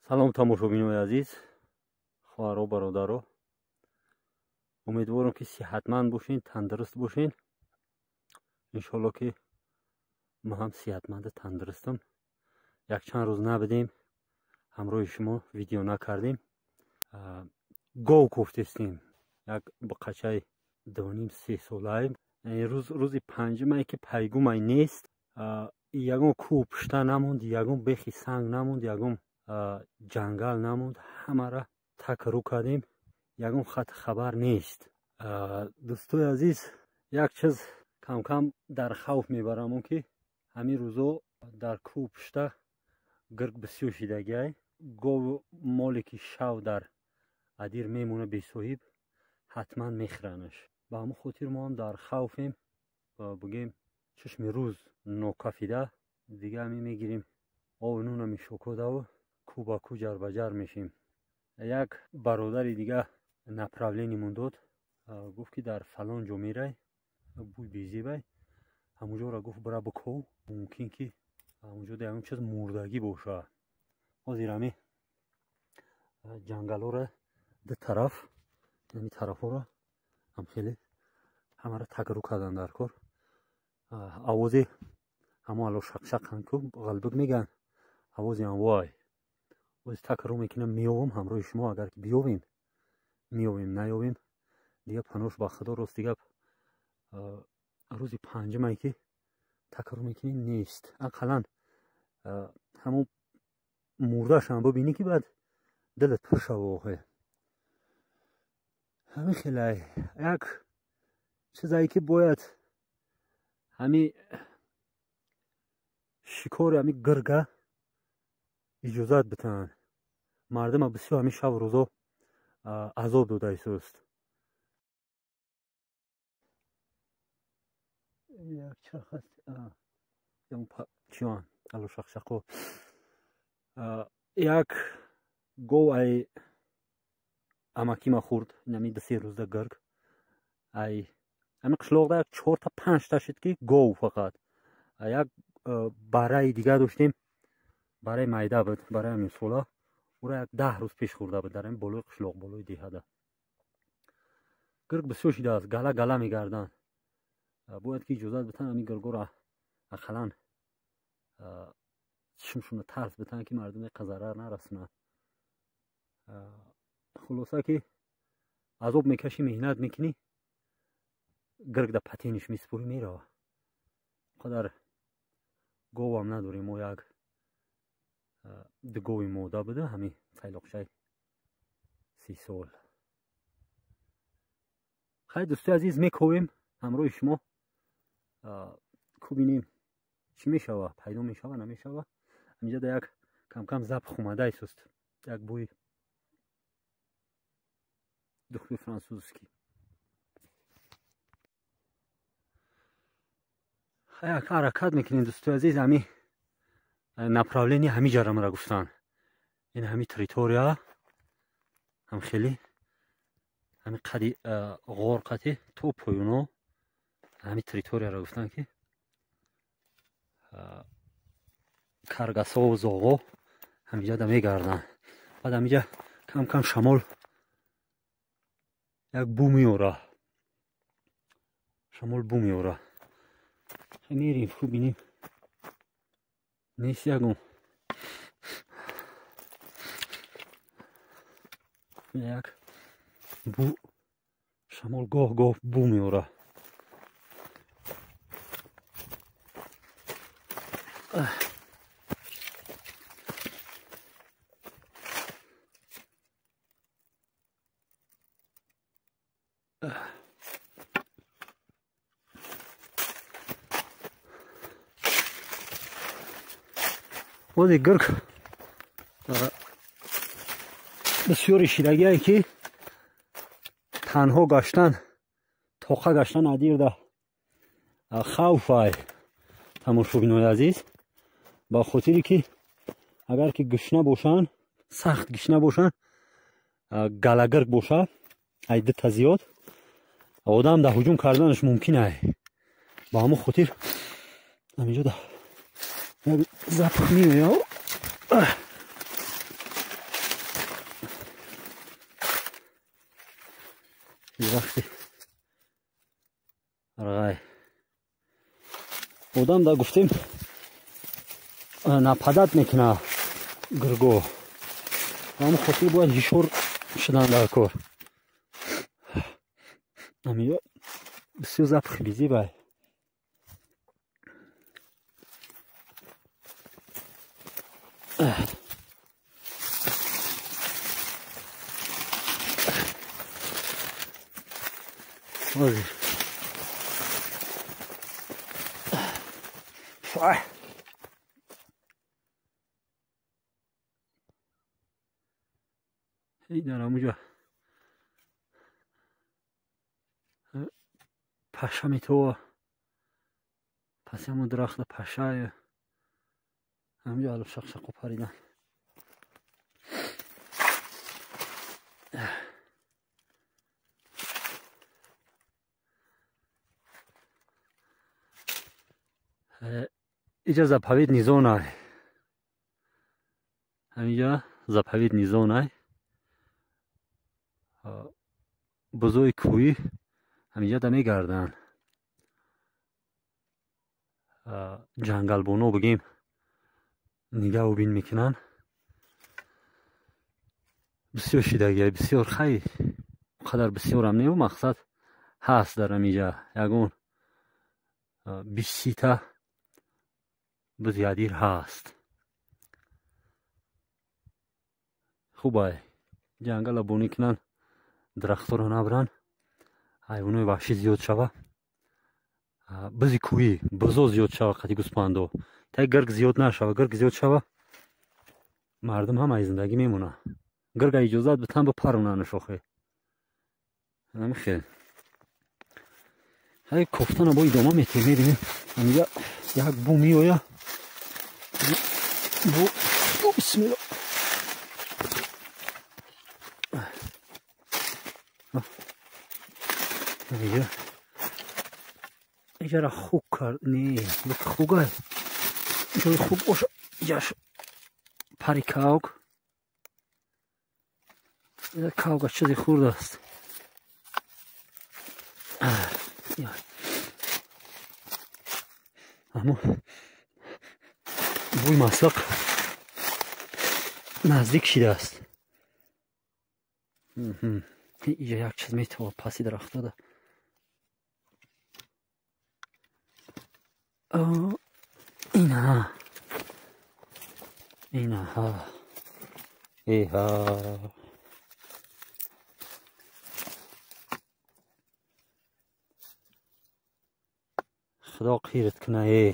Салом тамошобинои азиз, хоҳаро, бародаро. Умедворам, ки сиҳатманд бошен, тандуруст бошен. Иншолло, ки ма ҳам сиҳатманду тандурустам. Якчанд рӯз набудем, ҳамроҳи шумо видео накардем. Гов кофтестем. Як буқачаи 2.5, 3 солаи. Рӯз рӯзи панҷумае, ки пайгумай нест. Ягон кӯҳ пушта намонд, ягон бехи санг намонд, ягон ҷангал намонд. Ҳамара так рӯ кардем, ягон хат хабар нест. Дӯстои азиз, як чиз камкам дар хавф мебарамон, ки ҳамин рӯзо дар кӯҳ пушта гирг бисёр шидагиай. Гову моле, ки шав дар адир мемона бесоҳиб, ҳатман мехӯранаш. Ба ҳамон хотир мо ҳам дар хавфем. Бигем, чашми рӯз нокафида дига ҳамин мегирем, ови нуна мешокодаву кӯ ба кӯ ҷарбаҷар мешем. Як бародари дига направление мон дод, гуфт, ки дар фалон ҷо мерай, бӯй безебай, ҳамонҷоро, гуфт, бира биков, мумкин ки ҳамонҷо ягон чиз мурдагӣ боша. Ҳозир ҳами ҷангалҳоро ду тараф, ҳами тарафҳоро ҳам хеле ҳамаро такрӯ кардан дар кор. Овози ҳамо ало шақшақан ку ғалбук мегӯянд, овози анвой. Оз такрӯ мекунам, меёвам ҳамроҳи шумо. Агар ки биёвем, меёвем, наёвем, дига панош ба Худо. Рости гап, рӯзи панҷумае, ки такрӯ мекунем, нест. Ақаллан ҳамон мурдашам бибинӣ, ки баъд дилат пур шава. Охе, ҳамин хелай як чизае, ки бояд ҳами шикори ҳами гирга иҷозат битаҳанд. Мардума бисёр ҳамин шабу рӯзо азоб дода истодааст. Як чарх аст, чиён ало шақшақо. Як гов ай амакима хӯрд инами 2-3 рӯзда гирг. Ай ҳамин қишлоқда як чорта панҷта шуд, ки гов фақат. Як барраи дига доштем, барраи майда буд, барраи ҳамин сола. Ӯра як 10 рӯз пеш хӯрда буд дар ҳамин болои қишлоқ, болои деҳада. Гирг бисёр шидааст, гала гала мегарданд. Бояд ки иҷозат битан, ҳамин гиргоро ақаллан чишмшуна тарс битан, ки мардум яқа зарар нарасонад. Хулоса, ки азоб мекашӣ, меҳнат мекунӣ, гирг да патениш месупорӣ, мерава. Қадар говам надорем мо, як ду гови мода буда, ҳамин сайлоқшаи 30 сол. Хайр, дӯстои азиз, мековем ҳамроҳи шумо, кубинем, чӣ мешава, пайдо мешава, намешава. Ҳаминҷа да як камкам запах омада истост, як бӯи духи французский. Як ҳаракат мекунем, дӯстои азиз. Ҳами направление ҳами ҷарамара гуфтанд, ин ҳами территория ҳам хеле ҳами қади ғор қати то поёно ҳами территорияро гуфтанд, ки каргасову зоғо ҳамиҷа да мегарданд. Баъд ҳамиҷа кам кам шамол як бӯ меёра, шамол бӯ меёра. Мерем, хуб бинем, нест ягон. Як бӯ, шамол гоҳ гоҳ бӯ меёра. Ози гирг бисёри шидагие, ки танҳо гаштан, тоқа гаштан адирда хавфай, тамошобинои азиз, ба хотире ки агар ки гушна бошанд, сахт гишна бошанд, галагирг боша, ай дута зиёд одам дар ҳуҷум карданаш мумкин ай. Ба ҳамон хотир ҳаминҷо запах меояд. Одам да гуфтем нападат мекуна гурго. Ҳамон хотир бояд ҳишор шудан дар кор. Ҳаминҷо бисёр запахи безебай. Ҳозир дар ҳамуҷо паша метова, паси ҳамон дарахта пашаю ҳамҷо алиф шақшақо паридан. Иҷа заповедный зона. Ҳаминҷа заповедный зона. Бузои кӯҳӣ ҳаминҷа да мегарданд. Ҷангалбоно бигем нигаҳу бин мекунанд. Бисёр шидагия, бисёр хай қадар бисёрам не, мақсад ҳаст дар ҳаминҷа ягон 20 та бузядир ҳаст. Хубай ҷангала бонӣ кунанд, дарахтҳоро набаранд, ҳайвонои ваҳшӣ зиёд шава, бузи кӯҳӣ бузо зиёд шава, қати гӯспандо тай гирг зиёд нашава. Гирг зиёд шава мардум ҳама аз зиндагӣ мемона. Гирга иҷозат битан бипаронанд шохе. Ҳамин хел. Ҳай кофтана бо идома метем, мебинем. Ҳаминҷа як бу меоя. Бу бисмилла. Инҷа иҷара хук кард. Не, хугай. Ҷои хуб боша. Иҷаш пари кавк. Кавка чизи хурд аст. Аммо бӯи маслақ наздик шидааст. Иҷа як чиз метава паси дарахтода. Ина инаҳа эҳа худо қират куна. Э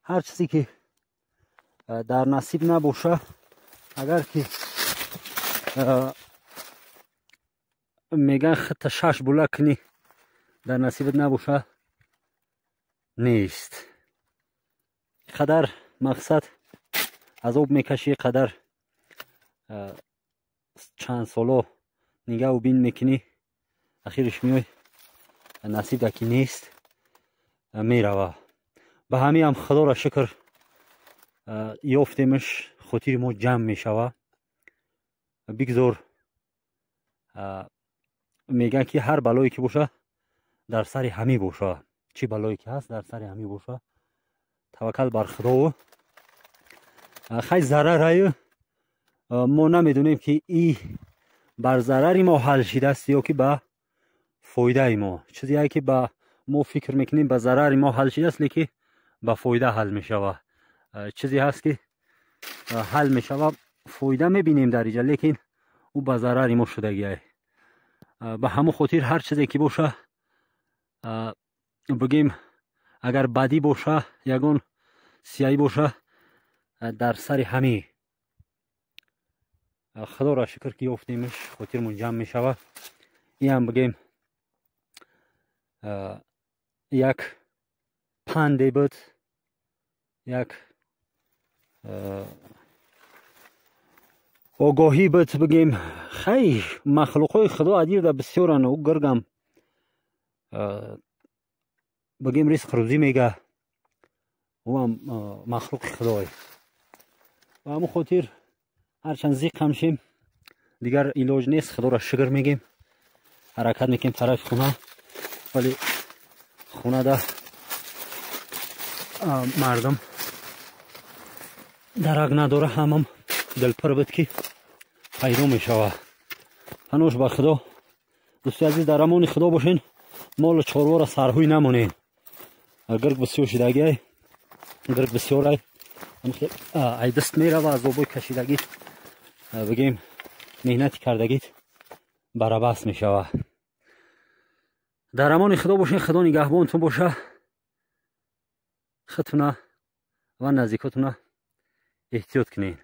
ҳар чизе ки дар насиб набоша, агар ки меган хита шаш була кунӣ дар насибат набоша нест. Қадар мақсад азоб мекашӣ, қадар чанд соло нигаҳу бин мекунӣ, ахираш меой насибда ки нест мерава. Ба ҳамиам худоро шукр ёфтемаш, хотири мо ҷамъ мешава. Бигзор мегӯянд ки ҳар балое ки боша дар сари ҳамӣ боша, чӣ балое ки ҳаст дар сари ҳамӣ боша. Таваккал бар худову. Хай зарараю Мо намедонем, ки и бар зарари мо ҳал шидааст ё ки ба фоидаи мо. Чизе ки ба мо фикр мекунем, ба зарари мо ҳал шидааст, лекин ба фоида ҳал мешава. Чизе ҳаст, ки ҳал мешава, фоида мебинем дар иҷа, лекин ӯ ба зарари мо шудагиай. Ба ҳамон хотир ҳар чизе ки боша, бигем, агар бадӣ боша, ягон сияӣ боша, дар сари ҳамӣ. Худоро шукр, ки ёфтемш, хотирмон ҷамъ мешава. Иам, бигем, як панде буд, як огоҳӣ буд, бигем. Хай, махлуқҳои Худо адирда бисёран. Ӯ гиргам, бигем, ризқ рӯзӣ мега, ӯам махлуқи Худой. Ба ҳамон хотир ҳарчанд зиқ ҳам шем, дигар илоҷ нест. Худоро шукр мегем, ҳаракат мекунем тарафи хона, вале хонада мардум дарак надора. Ҳамам дилпур буд, ки пайдо мешава. Панош ба Худо. Дӯсти азиз, дар амони Худо бошен. Молу чорвора сарҳӯй намонен. Гирг бисёр шидагиай, гирг бисёрай, ай даст мерава. Азобои кашидагӣ, бигем, меҳнати кардагит барабас мешава. Дар амони Худо бошен, Худо нигаҳбонтон боша. Худтуна ва наздикотуна эҳтиёт кунед.